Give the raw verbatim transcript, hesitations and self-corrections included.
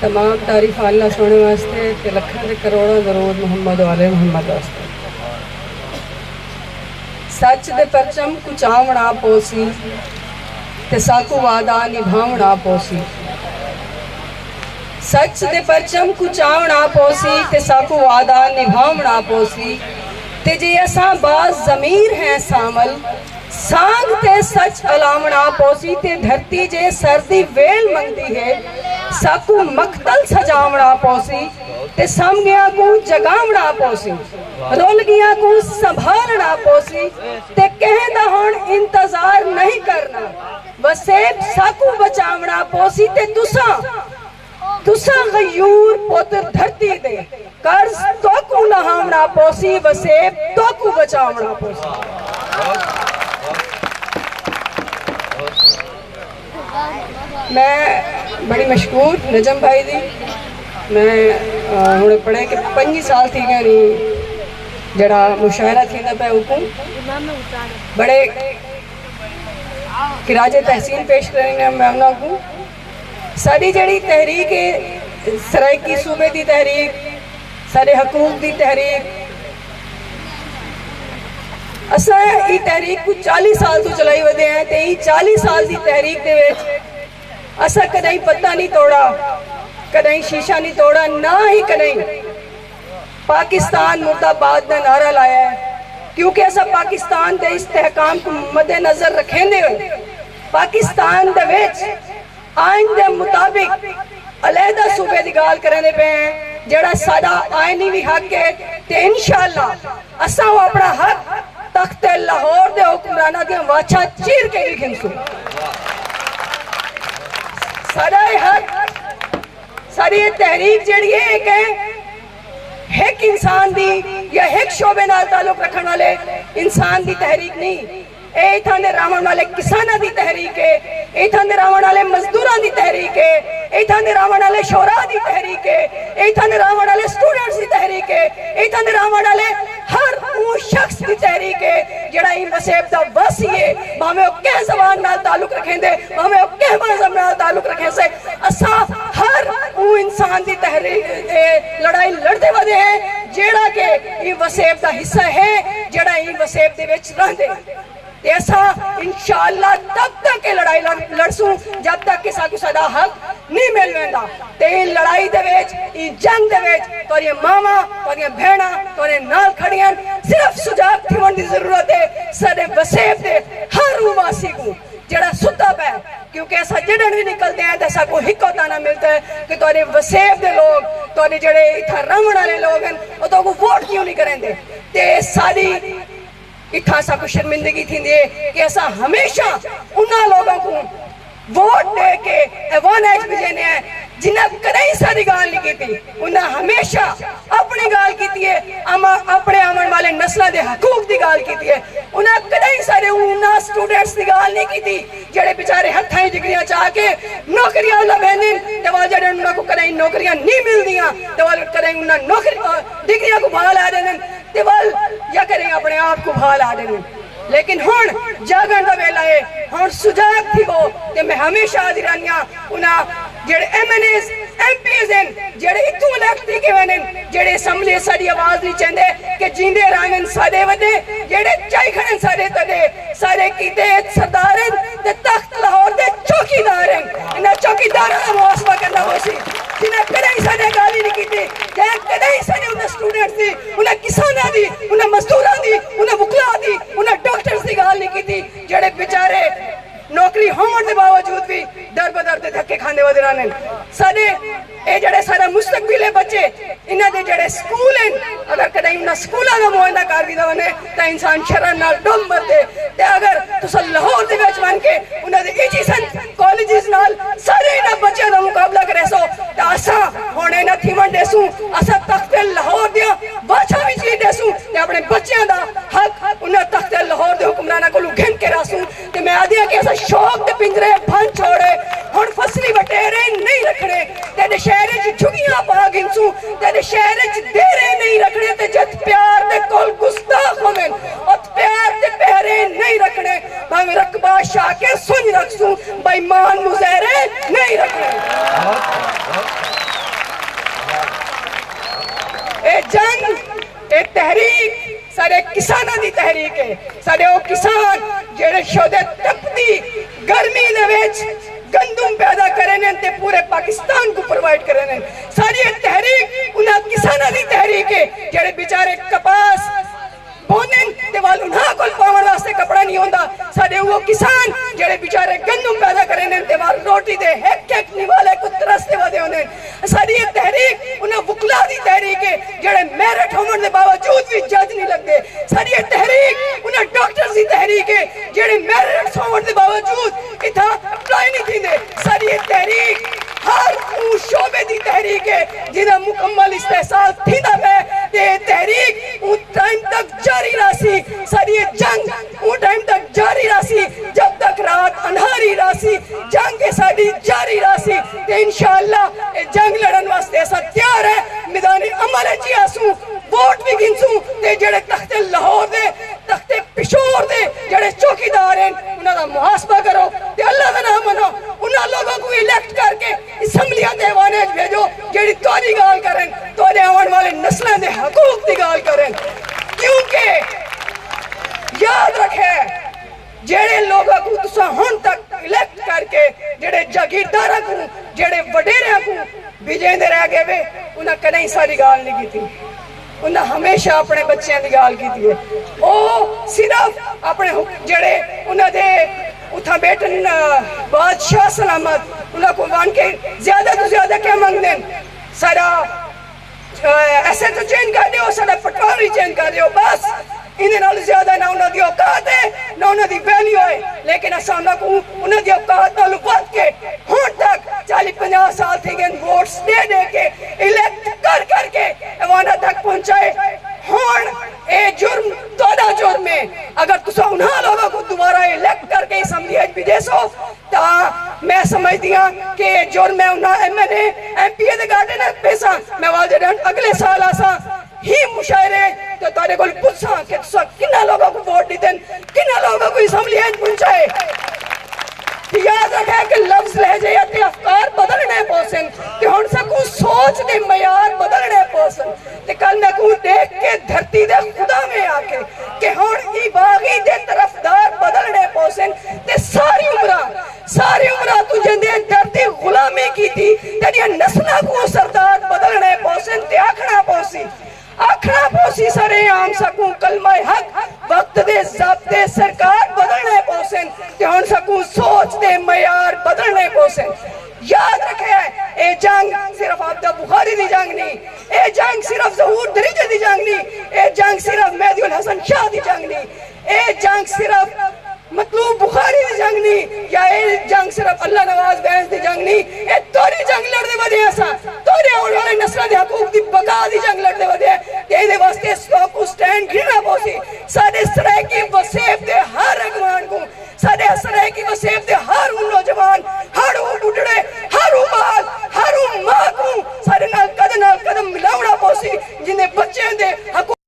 تمام تعریفاں اللہ سوہݨے واسطے تے لکھاں تے کروڑاں درود محمد و آل محمد واسطے۔ سچ دے پرچم کوں چاوݨا پوسی تے ساکوں وعدہ نبھاوݨا پوسی۔ سچ دے پرچم کوں چاوݨا پوسی تے ساکوں وعدہ نبھاوݨا پوسی۔ تے جے اساں باز ضمیر ہیں سانول، سانگھ تے سچ الاوݨا پوسی تے دھرتی جے سر دی ویل منگدی ہے، ساکوں مقتل سجاوݨا پوسی تے سامگیاں کوں جگاوݨا پوسی، رل گیاں کوں سنبھالݨا پوسی تے کہیں دا ہݨ انتظار نہیں کرنا۔ وسیب ساکوں بچاوݨا پوسی تے تساں، تساں غیور پتر دھرتی دے، قرض توکوں لہاوݨا پوسی، وسیب توکوں بچاوݨا پوسی۔ میں بڑی مشکور نجم بھائی دی۔ میں، آ، ہݨ پڑھے کہ پنجی سال تھی ڳئے نی جڑا مشاعرہ تھیندا پیا اوکوں بڑے خراج تحسین پیش کریندا میں انہاں کوں۔ ساݙی جڑی تحریک ہے، سرائیکی صوبے دی تحریک، ساݙے حقوق دی تحریک، اساں ایں تحریک کوں چالیہہ سال توں چلائی ودے ہیں تے ایں چالیہہ سال دی تحریک دے وچ اساں کݙاہیں پتہ نہیں توڑا، کݙاہیں شیشہ نہیں توڑا، نہ ہی کݙاہیں پاکستان مردہ باد دا نعرہ لایا ہے، کیونکہ اساں پاکستان دے استحکام کوں مد نظر رکھیندے ہوئے پاکستان دے وچ آئین دے مطابق علیحدہ صوبے دی ڳالھ کریندے پئے ہیں، جیڑھا ساݙا آئینی وی حق ہے، تے انشاءاللہ اساں او اپݨا حق تخت لاہور دے حکمراناں دیاں واچھاں چیر کے وی گھنسوں۔ ساݙا اے حق، ساݙی اے تحریک جیڑھی ہے، اے کہیں ہک انسان دی یا ہک شعبے نال تعلق رکھݨ والے انسان دی تحریک نہیں۔ اے اتھاں دے رہوݨ والے کساناں دی تحریک ہے، اے اتھاں دے رہوݨ والے مزدوراں دی تحریک ہے، اے اتھاں دے رہوݨ والے شعراء دی تحریک ہے، اے اتھاں دے رہوݨ والے اسٹوڈنٹس دی تحریک ہے، اے اتھاں دے رہوݨ والے ہر اوں شخص دی تحریک ہے جیڑھا ایں وسیب دا واسی ہے، بھاویں او کہیں زبان نال تعلق رکھیندے، بھاویں او کہیں مذہب نال تعلق رکھیندے۔ اساں ہر اوں انسان دی تحریک، اے، لڑائی لڑدے ودے ہیں جیڑھا کہ ایں وسیب دا حصہ ہے، جیڑھا ایں وسیب دے وچ رہندے۔ تے اساں انشاءاللہ تب تک اے لڑائی لڑ-، لڑسوں جب تک کہ ساکوں ساݙا حق نہیں مل ویندا۔ تے ایں لڑائی دے وچ، ایں جنگ دے وچ تہاݙیاں ماواں، تہاݙیاں بھیݨاں تہاݙے نال کھڑیاں ہن۔ صرف سجاڳ تھیوݨ دی ضرورت ہے ساݙے وسیب دے ہر اوں واسی کوں جیڑھا ستا پئے، کیونکہ اساں جݙݨ وی نکلدے ہیں تے ساکوں ہکو طعنہ ملدا ہے کہ تہاݙے وسیب دے لوگ، تہاݙے جیڑھے اتھاں رہوݨ والے لوگ ہن، او تہاکوں ووٹ کیوں نہیں کریندے؟ تے ساݙی اتھاں اساکوں شرمندگی تھیندی ہے کہ اساں ہمیشہ انہاں لوگاں کوں ووٹ ݙے کے ایواناں اچ بھڄیندے ہیں جنہاں کݙاہیں ساݙی ڳالھ نہیں کیتی۔ انہاں ہمیشہ اپݨی ڳالھ کیتی ہے، اما-، اپݨے آوݨ والے نسلاں دے حقوق دی ڳالھ کیتی ہے۔ انہاں کݙاہیں ساݙے انہاں اسٹوڈنٹس دی ڳالھ نہیں کیتی جیڑھے بیچارے ہتھاں اچ ڈگریاں چا کے نوکریاں لبھیندن تے ول جیڑھے انہاں کوں کݙاہیں نوکریاں نہیں ملدیاں تے ول کݙاہیں انہاں نوکری، ڈگریاں کوں بھا لا ݙیندن تے ول یا کݙاہیں اپݨے آپ کوں بھا لا ݙیندن۔ لیکن ہݨ جاڳݨ دا ویلا ہے، ہݨ سجاڳ تھیوو۔ تے میں ہمیشہ آہدی رہندی ہاں، انہاں جیڑھے M N As, M P As ہن، جیڑھے اتھوں الیکٹ تھی ڳئے ہوئے ہن، جیڑھے اسمبلی اچ ساݙی آواز نہیں چیندے، کہ جیندے رہون ساݙے وݙے، جیڑھے چائی کھڑن ساݙے تݙے، سارے کیتے اچ سردار ہن تے تخت لاہور دے چوکیدار ہن۔ انہاں چوکیداراں دا محاسبہ کرݨا ہوسی، جنہاں کݙاہیں ساݙے ڳالھ ہی نہیں کیتی، جنہاں کݙاہیں ساݙے انہاں اسٹوڈنٹس دی، انہاں کساناں دی، انہاں مزدوراں دی، انہاں وکلا دی، انہاں ڈاکٹرز دی ڳالھ نہیں کیتی، جیڑھے بیچارے نوکری ہووݨ دے باوجود وی در بدر دے دھکے کھاندے ودے رہندن۔ ساݙے اے جیڑھے سارا مستقبل ہے بچے، انہاں دے جیڑھے سکول ہن، اگر کݙاہیں انہاں سکولاں دا معائنہ کر ݙتا ونڄے تاں انسان شرم نال ݙم مردے۔ تے اگر تساں لاہور دے وچ ونڄ کے انہاں دے ایجوکیشن کالجز نال سارے انہاں بچیاں دا مقابلہ کریسو تاں اساں ہݨ اے نہ تھیوݨ ݙیسوں، اساں تخت لاہور دیاں واچھاں وی چیر ݙیسوں تے اپݨے بچیاں دا حق انہاں تخت لاہور دے حکمراناں کولوں گھن کے رہسوں۔ تے میں آہدی ہاں کہ اساں شوق دے پنجرے بھن چھوڑے، ہݨ فصلی وٹیرے نہیں رکھݨے، تیݙے شہر اچ جھڳیاں پا گھنسوں، تیݙے شہر اچ دیرے نہیں رکھݨے، تے جت پیار دے کول گستاخ ہوون، ات پیار دے پہرے نہیں رکھݨے، بھاویں رقبہ شاہ کے سنڄ رکھسوں، بے ایمان مظاہرے نہیں رکھݨے۔ تحریک ہے۔ ساݙے او کسان جیڑھے شودے تپدی گرمی دے وچ گندم پیدا کریندن تے پورے پاکستان کوں پرووائیڈ کریندن۔ ساݙی اے تحریک انہاں کساناں دی تحریک ہے جیڑھے بیچارے کپاس بوندن تے ول انہاں کول پاوݨ واسطے کپڑا نہیں ہوندا۔ ساݙے او کسان جیڑھے بیچارے گندم پیدا کریندن تے ول روٹی دے ہک ہک نوالے کوں ترسدے ودے ہوندن۔ ساݙی اے تحریک انہاں وکلا دی تحریک ہے جیڑھے میرٹ ہووݨ دے باوجود وی جج نہیں لڳدے۔ ساݙی اے تحریک انہاں ڈاکٹرز دی تحریک ہے جیڑھے میرٹ ہووݨ دے باوجود اتھاں اپلائی نہیں تھیندے۔ ساݙی اے تحریک ہر اوں شعبے دی تحریک ہے جیندا مکمل استحصال تھیندا پئے تے اے تحریک اوں ٹائم تک جاری رہسی۔ ساݙی اے جنگ اوں ٹائم تک جاری رہسی جب تک رات اندھاری رہسی۔ جنگ اے ساݙی جاری رہسی تے انشاءاللہ اے جنگ لڑݨ واسطے اساں تیار ہیں۔ میدان عمل اچ ہی آسوں، ووٹ وی گھنسوں تے جیڑھے تخت لاہور دے، تخت پشور دے جیڑھے چوکیدار ہن انہاں دا محاسبہ کرو تے اللہ دا ناں منو۔ انہاں لوگاں کوں الیکٹ کر کے اسمبلیاں تے ایوانیں اچ بھیجو جیڑھی تہاݙی ڳالھ کرن، تہاݙے آوݨ والے نسلاں دے حقوق دی ڳالھ کرن۔ کیونکہ یاد رکھے، جیڑھے لوگاں کوں تساں ہݨ تک الیکٹ کر کے جیڑھے جاگیرداراں کوں، جیڑھے وݙیریاں کوں بھیجیندے رہ ڳئے وے، انہاں کݙاہیں ساݙی ڳالھ نہیں کیتی۔ انہاں ہمیشہ اپݨے بچیاں دی ڳالھ کیتی ہے۔ او صرف اپݨے حک-، جیڑھے انہاں دے اتھاں ٻیٹھن، آ، بادشاہ سلامت، انہاں کوں ونڄ کے زیادہ توں زیادہ کیا منگدن؟ ساݙا ایس ایچ او چینج کر ݙیو، ساݙا پٹواری چینج کر ݙیو، بس۔ ایندے نال زیادہ نہ انہاں دی اوقات ہے، نہ انہاں دی ویلیو ہے۔ لیکن اساں انہاں کوں انہاں دی اوقات نال ودھ کے ہݨ تک چالیہہ پنجاہ سال تھی ڳئے، ووٹس ݙے ݙے کے، الیکٹ کر کر کے ایواناں تک پہنچائے۔ ہݨ اے جرم تہاݙا جرم ہے۔ اگر تساں انہاں لوگاں کوں دوبارہ الیکٹ کر کے اسمبلی اچ بھیجیسو، تاں میں سمجھدی ہاں کہ اے جرم ہے۔ انہاں ایم این اے، ایم پی اے دے گاٹے نہ پیساں۔ میں والدین اڳلے سال آساں ہی مشاعرے تے تہاݙے کول پچھساں کہ تساں کنہاں لوگاں کوں ووٹ ݙتن، کنہاں لوگاں کوں اسمبلی اچ پہنچائے۔ تے یاد رکھے کہ لفظ، لہجے تے افکار بدلݨے پوسن تے ہݨ ساکوں سوچ دے معیار بدلݨے پوسن۔ تے کل میکوں ݙیکھ کے دھرتی دے خدا میں آکھے کہ ہݨ عباغی دے طرفدار بدلݨے پوسن تے ساری عمراں، ساری عمراں توں جیندے درد دی غلامی کیتی، تیݙیاں نسلاں کوں سردار بدلݨے پوسن تے آکھݨا پوسی، آکھݨا پوسی سر عام ساکوں کلمہ حق، وقت دے ضابطے سرکار بدلݨے پوسن تے ہݨ ساکوں سوچ دے معیار بدلݨے پوسن۔ یاد رکھے، اے جنگ صرف عابدہ بخاری دی جنگ نہیں، اے جنگ صرف ظہور دریجہ دی جنگ نہیں، اے جنگ صرف مہدی الحسن شاہ دی جنگ نہیں، اے جنگ صرف مطلوب بخاری دی جنگ نہیں، یا اے جنگ صرف اللہ نواز بینس دی جنگ نہیں، اے تہاݙی جنگ لڑدے ودے ہیں اساں، تہاݙے آوݨ والے نسلاں دے حقوق دی بقا دی جنگ لڑدے ودے ہیں، تے ایندے واسطے ساکوں سٹینڈ گھنݨا پوسی۔ ساݙے سرائیکی وسیب دے ہر اڳواݨ کوں، ساݙے سرائیکی وسیب دے ہر او نوجوان، ہر او ٻڈھڑے، ہر او ٻال، ہر او ماں کوں ساݙے نال قدم نال قدم ملاوݨا پوسی، جیندے بچیاں دے حقوق